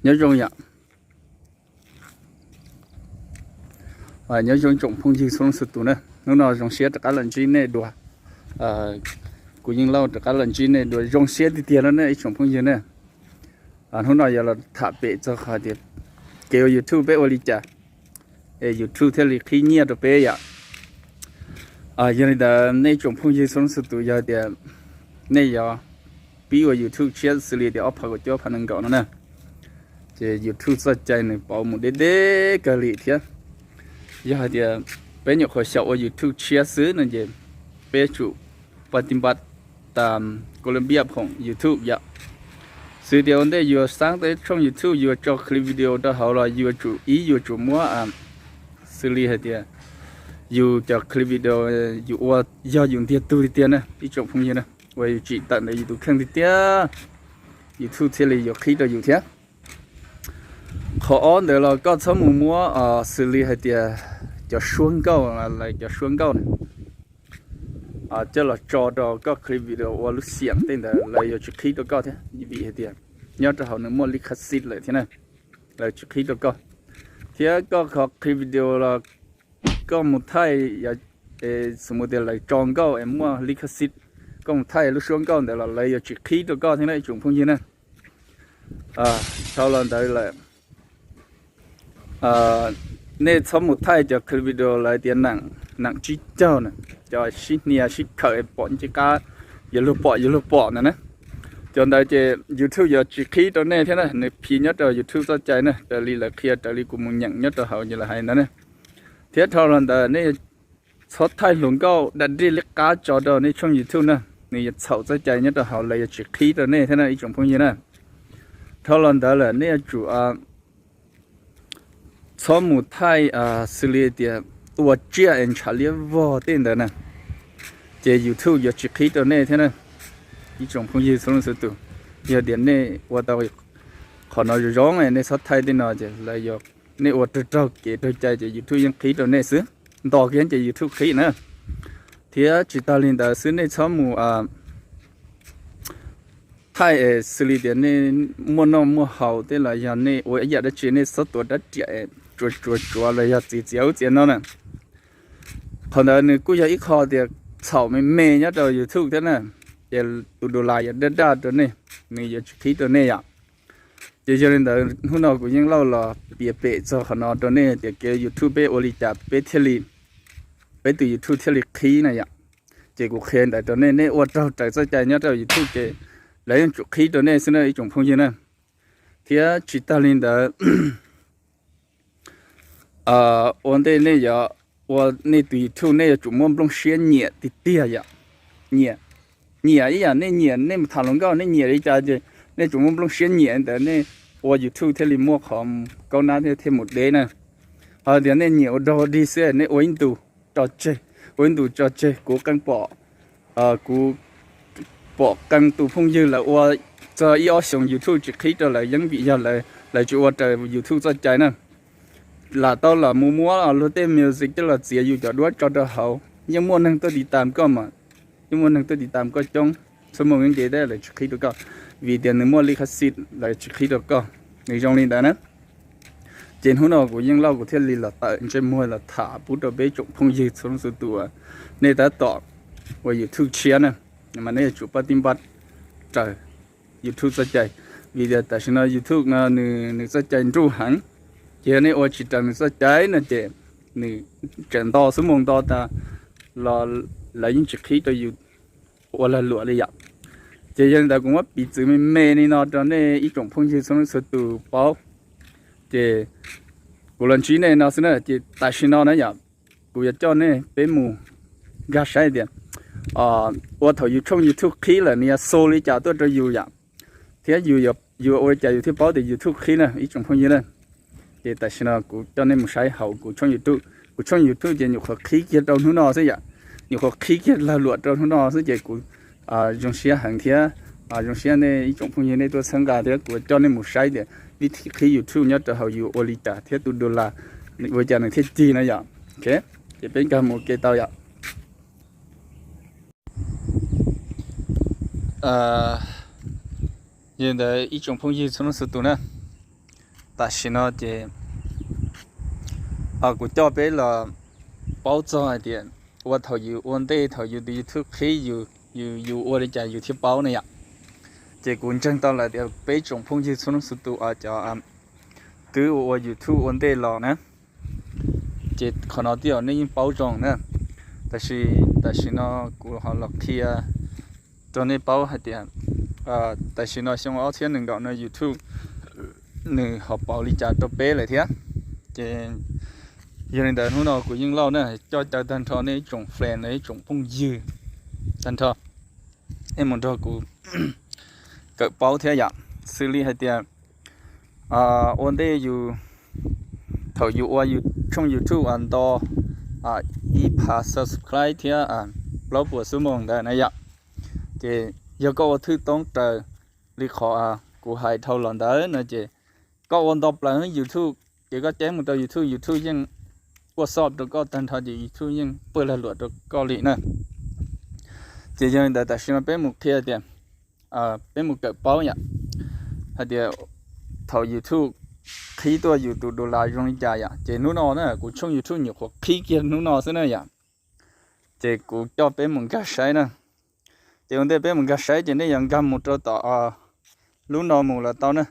Nyob zoo yom. Nyob zoo tsoom phooj ywg txhua leej txhua tus na, hnub no zoo siab rov qab los ntsib nej dua. Kuv Yeej Lauj rov qab los ntsib nej dua zoo siab tiag tiag no ne ib tsoom phooj ywg na. Hnub no yog los tham pem txog qhov tias kev ua YouTube peb ua li cas es YouTube thiaj li qhib nyiaj rau peb yom. Yog li ntawd nej tsoom phooj ywg txhua leej txhua tus yog tias nej yuav pib ua YouTube tshiab xws li tias ob phav kaum cuaj ob phav nees nkaum no na, ces YouTube txoj cai nws pauv mus deb deb kawg li thiab. Yog hais tias peb nyuam qhuav xyaum ua YouTube tshiab xwb no ces peb tsum paj tib npab tas Colombia phoom YouTube yom. Xws tias ua ntej yuav xaab tau tshooj YouTube yuav tso clip video rau hauv los yuav tsum ib yuav tsum muab xws li hais tias yus cov clip video yus ua yog yus ntiag tug tiag tiag na ib tsoom phooj ywg na, uas yus tsim tawm ntawm yus tus kheej tiag tiag, YouTube thiaj li yuav qhib rau yus thiab. Qhov ob ntawd los koj txhob mus muab xws li hais tias cov suab nkauj, lawv cov suab nkauj na coj los tso rau koj clip video ua lub xiam tej ntawd lawv yuav tsis qhib rau koj thiab, vim hais tias nyob rau hauv nws muaj lij khab xib lawm thiab na, lawv tsis qhib rau koj. Thiab koj qhov clip video los koj mus thaij, xws mus tias lawv tso nkauj es muaj lij khab xib, koj mus thaij lub suab nkauj ntawd los lawv yuav tsis qhib rau koj thiab na ib tsoom phooj ywg na. Dhau los ntawd lawm, nej txhob mus thaij cov clip video lawv tias nam tsib caug na, cov sib hnia sib khawm pom ncej qab yuav luag pom yuav luag pom ntawd na. Cov ntawd ces YouTube yuav tsis qhib rau nej thiab na, nws phiv nyob rau YouTube txoj cai na, raws li lawv qhia raws li kuv mus nyeem nyob rau hauv ces lawv hais ntawd na. Thiab dhau los ntawd nej txhob thaij hluas nkauj dab dej liab qab tso rau nej tshooj YouTube na, nws yuav txhaum txoj cai nyob rau hauv lawv yuav tsis qhib rau nej thiab na ib tsoom phooj ywg na. Dhau los ntawd lawm nej yuav tsum txhob mus thaij xws li tias ua tsiaj es ntshav liab vog tej ntawd na, ces YouTube yuav tsis qhib rau nej thiab na ib tsoom phooj ywg txhua leej txhua tus. Yog tias nej ua tau qhov no zoo zoo nej txhob thaij tej no ces lawv, nej ua raug raug kev raug cai ces YouTube yeej qhib rau nej xwb, nto kiag ces YouTube qhib na. Thiab tsis tas li ntawd xwb nej txhob mus thaij es xws li tias nej muaj noj muaj haus tej los yog nej ua ib yam dab tsi nej txhob tuav rab riam tsuav tsuav tsuav los yog txiav txiav ub txiav no na. Qhov ntawd nws kuj yog ib qho tias txhaum me me nyob rau YouTube thiab na, ces tus dollar yuav daj daj rau nej, nws yuav tsis qhib rau nej yom. Ces yog li ntawd hnub no kuv yeej lauj los piav pem txog qhov no rau nej tias kev YouTube peb ua li cas peb thiaj li, peb tus YouTube thiaj li qhib na yom. Ces kuv qhia ntawd rau nej, nej ua raug raws txoj cai nyob rau YouTube ces lawv yeej tsum qhib rau nej xwb na ib tsoom phooj ywg na. Thiab tsis tas li ntawd, ua ntej nej yuav ua nej tus YouTube nej yuav tsum muaj nplooj siab nyiam tiag tiag yom. Nyiam, nyiam ib yam nej nyiam nej mus tham hluas nkauj nej nyiam li cas ces nej tsum muaj nplooj siab nyiam ntawd nej ua YouTube thiaj li muaj qhov kaub nab thiaj mus deb na. Ho tias nej nyiam ua dog dig xwb nej ua ib ntus tso tseg, ua ib ntus tso tseg. Kuv qee pom, kuv pom qee tus phooj ywg lawv ua txog ib ob xyoos YouTube tsis qhib rau lawv yeeb vim yog lawv tsis ua raws YouTube txoj cai na. Lam tau los mus muab luag tej music coj los txiav yus cov duab tso rau hauv, yeej muaj neeg tuaj tiv tam koj mas, yeej muaj neeg tuaj tiv tam koj coob, xuab moos yeeb nce tej lawv tsis qhib rau koj, vim tias nws muaj lij khab xib lawv tsis qhib rau koj. Nws zoo li ntawd na. Ces hnub no kuv yeej lauj kuv thiaj li los tawm ntsej muag los tham pub rau peb tsoom phooj ywg txhua leej txhua tus, nej tab tom ua YouTube tshiab na, mas nej yuav tsum pab tib npab raws YouTube txoj cai, vim tias tam sim no YouTube no nws txoj cai nruj heev. Ces yog nej ua tsis raws nws txoj cai no ces nws tseem nto xuab moos nto tas los lawv yeej tsis qhib rau yus ua lag luam li yom. Ces yog li ntawd kuv muab piv txwv me me li no rau nej ib tsoom phooj ywg txhua leej txhua tus paub. Ces kuv los ntsib nej no xwb na, ces tam sim no na yom, kuv yuav coj nej peb mus nkag saib tias ua thaum yus tshooj YouTube qhib lawm nws yuav xu li cas tuaj rau yus yom, thiab yus ua li cas yus thiaj paub tias YouTube qhib na ib tsoom phooj ywg na. Ces tam sim no kuv coj nej mus saib hauv kuv tshooj YouTube. Kuv tshooj YouTube ces nyuam qhuav qhib kiag rau hnub no xwb yom, nyuam qhuav qhib kiag lag luam rau hnub no xwb ces kuv zoo siab heev thiab zoo siab nej ib tsoom phooj ywg nej tuaj txhawb nqa thiab kuv coj nej mus saib tias vib thib qhib YouTube nyob rau hauv yus ua li cas thiab tus dollar ua cas nws thiaj cig na yom. Ces peb nkag mus ua ke tau yom. Yog li ntawd ib tsoom phooj ywg txhua leej txhua tus na, tam sim no ces kuv coj peb los paub txog hais tias ua thaum yus ua ntej thaum yus tus YouTube qhib yus, yus ua li cas yus thiaj paub ne yom. Ces kuv ntseeg tau lawm tias peb tsoom phooj ywg txhua leej txhua tus cov twb ua ua YouTube ua ntej los na, ces qhov no twb yog nej yeej paub zoo na. Tab sis tam sim no kuv ho los qhia rau nej paub hais tias tam sim no xyoo ob txhiab nees nkaum no YouTube nws ho pauv li cas rau peb lawm thiab. Ces yog li ntawd hnub no kuv Yeej Lauj na coj caw tag nrho nej ib tsoom friend los ib tsoom phooj ywg tag nrho, nej mus nrog kuv kawm paub thiab yom. Xws li hais tias ua ntej yus, thaum yus ua tshooj YouTube nto ib phav subscribe thiab plaub puas xub moos ntawd na yom, ces yog koj ua thwj toob raws li qhov kuv hais dhau los ntawd no ces koj ua nto plaws YouTube ces koj ceeb mus rau YouTube, YouTube yeej ua sub rau koj tag nrho ces YouTube yeej pawg lag luam rau koj li na. Ces yog li ntawd tam sim no peb mus qhia tias, peb mus kawm paub yom, hais tias thaum YouTube qhib tuaj yus tus dollar zoo li cas yom. Ces hnub no na kuv tshooj YouTube nyuam qhuav qhib kiag hnub no xwb na yom. Ces kuv coj peb mus nkag saib na. Ces ua ntej peb mus nkag saib ces nej yuav nkag mus rau tom lub no mus los tau na.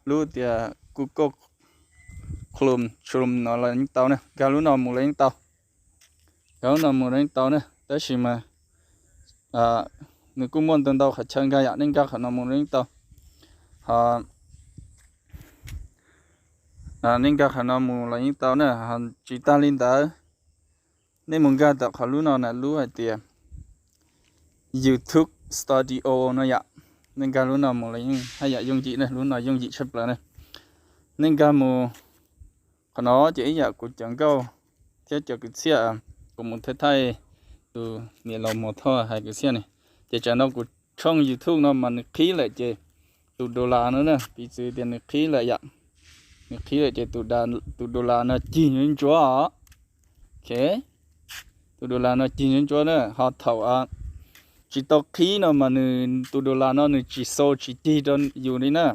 Lub tias Google Chrome, Chrome no los yeej tau na, nkag lub no mus los yeej tau. Nkag lub no mus los yeej tau na, tab sis mas nws kuj muaj ntau ntau qhov chaw nkag yom, nej nkag qhov no mus los yeej tau. Ho nej nkag qhov no mus los yeej tau na. Ho tsis tag li ntawd, nej mus nkag tom qhov lub no na, lub hais tias YouTube Studio no yom. Nej nkag lub no mus los yeej haj yam yooj yim na, lub no yooj yim tshaj plaws na. Nej nkag mus qhov no ces ib yam kuv cov nkauj thiab cov kwv txhiaj, kuv mus thaij thaij tus niam laus Muas Thoj hais kwv txhiaj ne. Ces tsam no kuv tshooj YouTube no mas nws qhib lawm ces tus dollar no na, piv txwv tias nws qhib lawm yom, nws qhib lawm ces tus dollar no cig ntsuab os. Tus dollar no cig ntsuab ntsuab na, ho thaum tsis tau qhib no mas nws tus dollar no nws tsis xo tsis cig rau yus li na.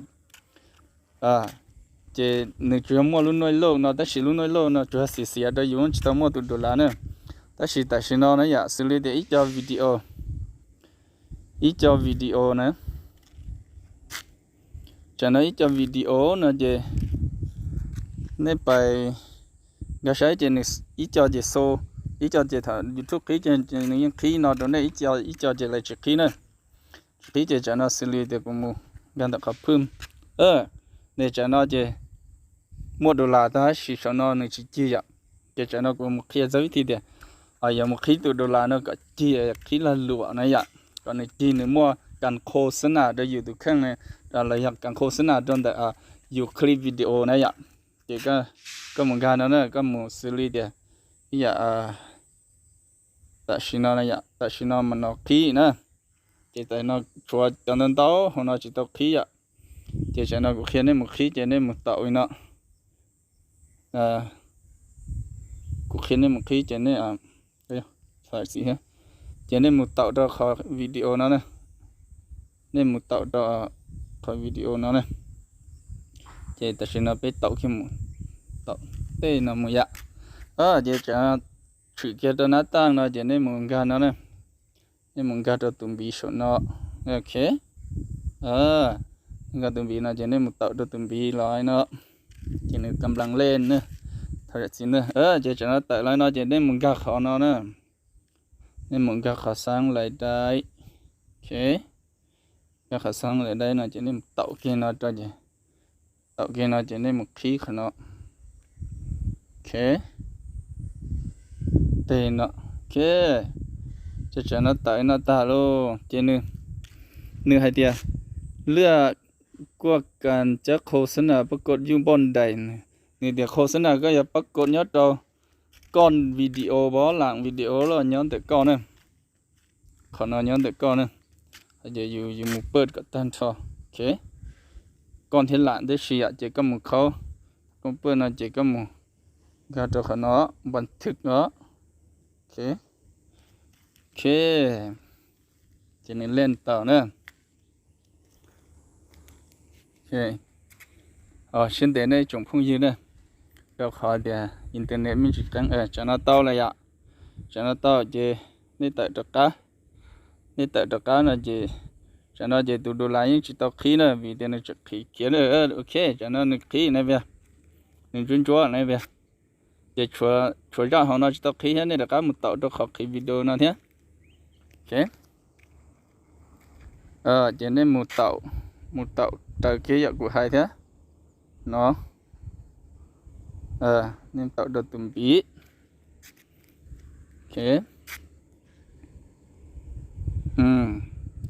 Ces nws tsuas yog muaj lub nuj loj no, tab sis lub nuj loj no tsuas yog xiv xiav rau yus tsis tau muaj tus dollar na. Tab sis tam sim no na yom, xws li tias ib co video, ib co video na, tsam no ib co video no ces nej pais nkag saib ces nws ib co ces xo, ib co ces thaum YouTube qhib ces nws yeej qhib no rau nej, ib co ces lawv tsis qhib na. Tsis qhib ces tsam no xws li tias kuv mus nkag ntawm qhov phwj, ne tsam no ces muaj dollar tag tab sis saum no nws tsis cig yom. Ces tsam no kuv mus qhia txog vib thi tias yog mus qhib tus dollar no kom cig, qhib lag luam na yom, kom nws cig nws muaj kas khos xab nas rau yus tus kheej, los yog kas khos xab nas rau ntawm yus clip video na yom. Ces koj mus nkag no na, koj mus xws li tias ib yam tam sim no na yom, tam sim no mas no qhib na. Ces tam sim no tshuav cov ntau ntau hauv no tsis tau qhib yom. Ces tam sim no kuv qhia nej mus qhib ces nej mus taum li no. Kuv qhia nej mus qhib ces nej, ces nej mus taum rau qhov video no na. Nej mus taum rau qhov video no na. Ces tam sim no peb taum kiag mus, taum tej no mus yom. Ces tam no tshwm kiag rau nab taj no ces nej mus nkag no na. Nej mus nkag rau tus npiv saum no. Ok, nkag tus npiv no ces nej mus taum rau tus npiv los no, ces nws kam nplas lej na, thov zam txim na. Ces tam no tawm los no ces nej mus nkag qhov no na. Nej mus nkag qhov xab lais dai. Ok, nkag qhov xab lais dai no ces nej mus taum kiag no rau ces, taum kiag no ces nej mus qhib qhov no. Ok, teg no. Ok, ces tam no tawm no tag lauj ces nws hais tias lwaj kuaj kas cab khos xab nas pab kod yub npoj nrais. Nws tias khos xab nas koj yuav pab kod nyob rau koj video, pab lam video los nyob ntawm koj na. Qhov no nyob ntawm koj na. Ces yus mus pawj kom tag nrho. Ok, koj thiaj lam tib si yom, ces koj mus khaub, koj pawj no ces koj mus nkag rau qhov no, npas thwm os. Ok, ces nws leej tau na. Siab ntev nej tsoom phooj ywg na, rau qhov tias internet me ntsis qeeb. Tsam no tau lawm yom, tsam no tau ces nej tawm rov qab, nej tawm rov qab no ces, tsam no ces tus dollar yeej tsis tau qhib na, vim tias nws tseem qhib khiav. Ok, tsam no nws qhib na, nws ntsuab ntsuab na, ces tshuav zaj hauv no tsis tau qhib thiab, nej rov qab mus taum rau qhov qhib video no thiab. Ces nej mus taum, mus taum raws kiag yam kuv hais thiab no, nej taum rau tus npiv.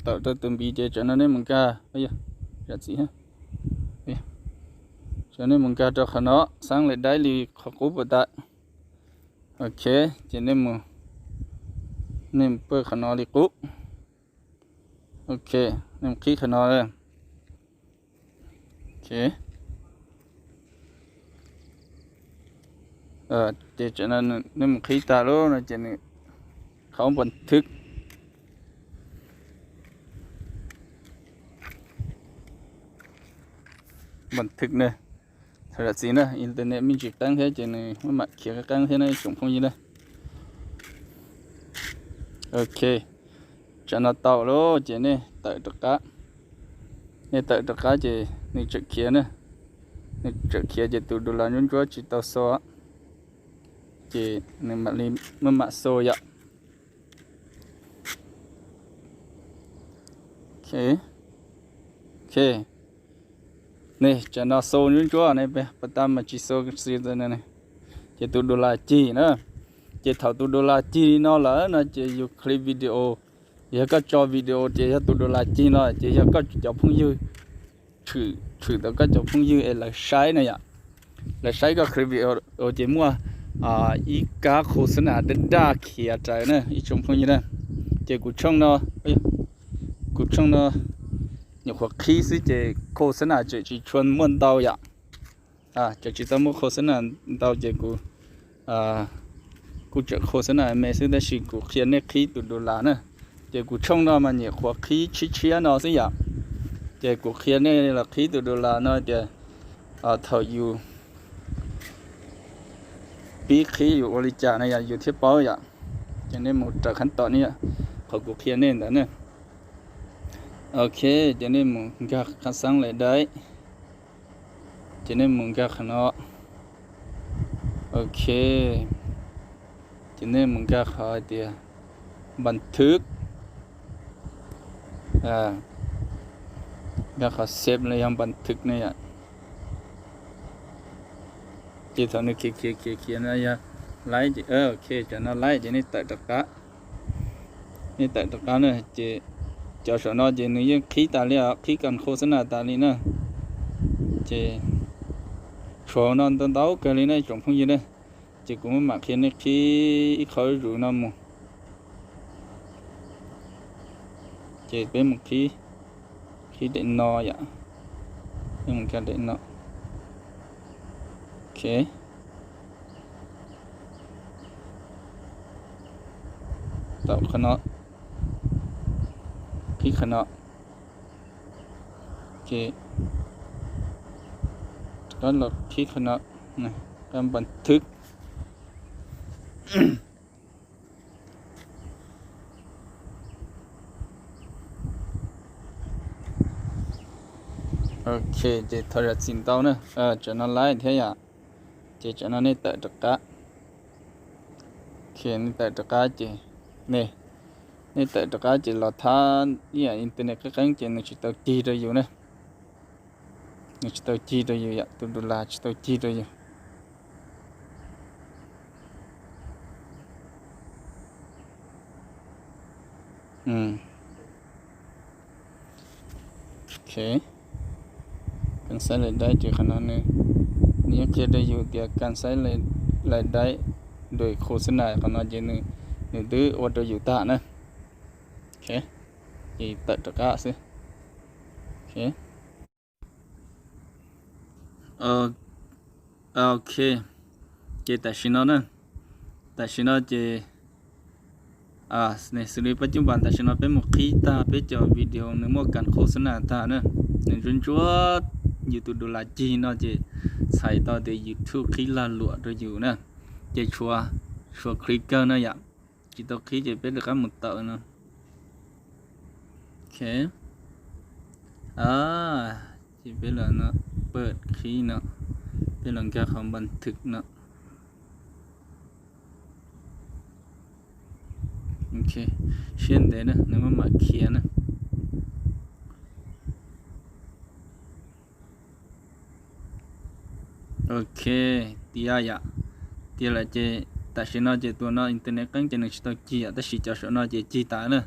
Taum rau tus npiv ces tsam no nej mus nkag, txiv, nej mus nkag rau qhov no, xaab laim daib li qhov qub puas tau. Ok, ces nej mus, nej mus pw qhov no li qub. Ok, nej mus qhib qhov no. Ces nej mus qhib tag lawm no ces nws qhov npas thwb, npas thwb na, thaum zam txim na, internet me ntsis qeeb thiab ces nws maj mam khiav qeeb thiab na tsoom phooj ywg na. Ok, tsam no tau lawm ces nej tawm rov qab, nej tawm rov qab ces nws tseem khiav na, nws tseem khiav ces tus dollar ntsuab ntsuab tsis tau xo, ces nws mam li maj mam xo yom. Ok, nej tsam no xo ntsuab ntsuab ne, puas tau mas tsis xo xwb, ces tus dollar cig na. Ces thaum tus dollar cig li no lawm no ces yus clip video, yog koj tso video ces yog tus dollar cig no ces yog koj cov phooj ywg, tshwm tau koj cov phooj ywg es lawv saib na yom, lawv saib koj clip video ces muaj ib kab khos xab nas daj daj khiav raws na ib tsoom phooj ywg na. Ces kuv tshooj no, kuv tshooj no nyuam qhuav qhib xwb ces khos xab nas tseem tsis tshua muaj ntau yom, tseem tsis tau muaj khos xab nas ntau ces kuv kuj tseem khos xab nas me xwb tab sis kuv qhia nej qhib tus dollar na. Ces kuv tshooj no mas nyuam qhuav qhib tshiab tshiab no xwb yom. Ces kuv qhia nej los qhib tus dollar no tias thaum yus pib qhib yus ua li cas na yom yus thiaj paub yom. Ces nej mus raws khab tom ne yom, qhov kuv qhia nej ntawd na. Ok, ces nej mus nkag qhov xaab laim daib, ces nej mus nkag qhov no. Ok, ces nej mus nkag qhov hais tias npas thwb, nkag qhov save los yog npas thwb ne yom. Ces thaum nws khiav khiav khiav khiav no yog laib, ok, tsam no laib ces nej tawm rov qab, nej tawm rov qab na ces cov saum no ces nws yeej qhib tas li os, qhib kas khos xab nas tas li na. Ces tshuav no ntau ntau kawg li na tsoom phooj ywg na. Ces kuv maj mam qhia nej qhib ib qho zuj zus no mus. Ces peb mus qhib, qhib daim no yom, peb mus nkag daim no. Ok, tau qhov no, qhib qhov no. Ok, rov qab los qhib qhov no, qhib npas thwb. Ok, ces thov zam txim ntau na, tsam no laib thiab yom. Ces tsam no nej tawm rov qab, ok, nej tawm rov qab ces, nej, nej tawm rov qab ces los thab ib yam internet qeeb qeeb ces nws tsis tau cig rau yus na. Nws tsis tau cig rau yus yom, tus dollar tsis tau cig rau yus. Ok, kas xaib laim daib ces qhov no nws, nws yeej qhia rau yus tias kas xaib laim daib, dua khos xab nas qhov no ces nws, nws twb ua rau yus tag na. Ok, ces tawm rov qab xwb. Ok, ces tam sim no na, tam sim no ces, xws li pab cub npas, tam sim no peb mus qhib tag peb cov video nws muaj kas khos xab nas tag na, nws ntsuab ntsuab yus tus dollar cig no ces txhais tau tias YouTube qhib lag luam rau yus na. Ces tshuav, tshuav clip kawg no yom, tsis tau qhib ces peb rov qab mus tawm no. Ok, ces peb los no, pawm qhib no, peb los nkag qhov npas thwm no. Ok, siab ntev na, nws maj mam khiav na. Ok, tiav yom, tiav lawm ces tam sim no ces tus no internet qeeb ces nws tsis tau cig yom, tab sis cov saum no ces cig tas na.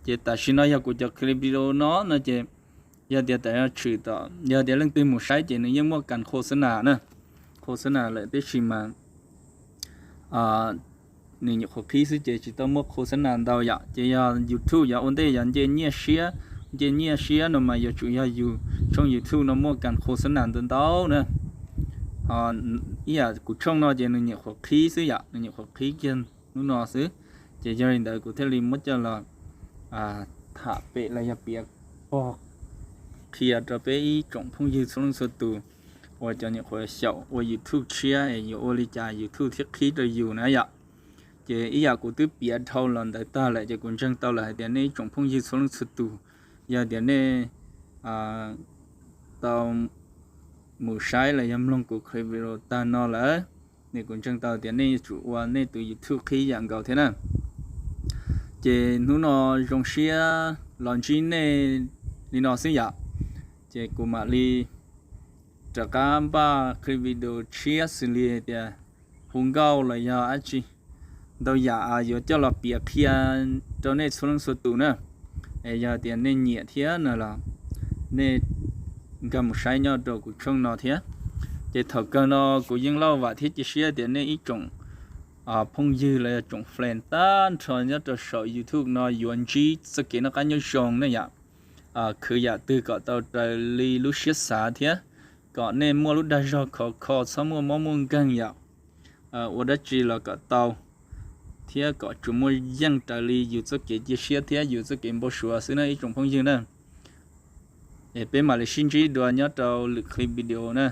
Ces tam sim no yog kuv cov clip video no no ces yog tias tam sim no tshwm tom, yog tias leej twg mus saib ces nws yeej muaj kas khos xab nas na, khos xab nas lawm tab sis mas nws nyuam qhuav qhib xwb ces tsis tau muaj khos xab nas ntau yom. Ces yog YouTube yog ua ntej yog nce nyiaj siab, nce nyiaj siab no mas yuav tsum yog yus tshooj YouTube no muaj kas khos xab nas ntau ntau na. Ib yam kuv tshooj no ces nws nyuam qhuav qhib xwb yom, nws nyuam qhuav qhib kiag hnub no xwb. Ces yog li ntawd kuv thiaj li muab coj los tham pem los yog piav pog qhia rau peb ib tsoom phooj ywg txhua leej txhua tus uas cov nyuam qhuav xyaum ua YouTube tshiab es yuav ua li cas YouTube thiaj qhib rau yus na yom. Ces ib yam kuv twb piav dhau los ntawd tag lawm ces kuv ntseeg tau lawm hais tias nej ib tsoom phooj ywg txhua leej txhua tus, yog tias nej tau mus saib los yog mloog kuv clip video tag no lawm, nej, kuv ntseeg tau tias nej yuav tsum ua nej tus YouTube qhib yam nkaus thiab na. Ces hnub no zoo siab los ntsib nej li no xwb yom. Ces kuv mam li rov qab npaj clip video tshiab xws li tias hu nkauj los yog dab tsi ntau yam yuav coj los piav qhia rau nej txhua leej txhua tus na. Es yog tias nej nyiam thiab no los nej nkag mus saib nyob rau kuv tshooj no thiab. Ces thaum kawg no kuv yeej laj vam thiab cia siab tias nej ib tsoom phooj ywg los yog tsoom fan tag nrho nyob rau saum YouTube no yuav ntsib txoj kev noj qab nyob zoo ne yom. Khwv yam twg kom tau raws li lub siab xav thiab kom nej muaj lub dag zog khov kho txhob muaj mob muaj nkeeg yom. Ua dab tsi los kom tau thiab kom tsuas muaj yeej raws li yus txoj kev cia siab thiab yus txoj kev npau suav xwb na ib tsoom phooj ywg na. Es peb mam li sib ntsib dua nyob rau lwm clip video na.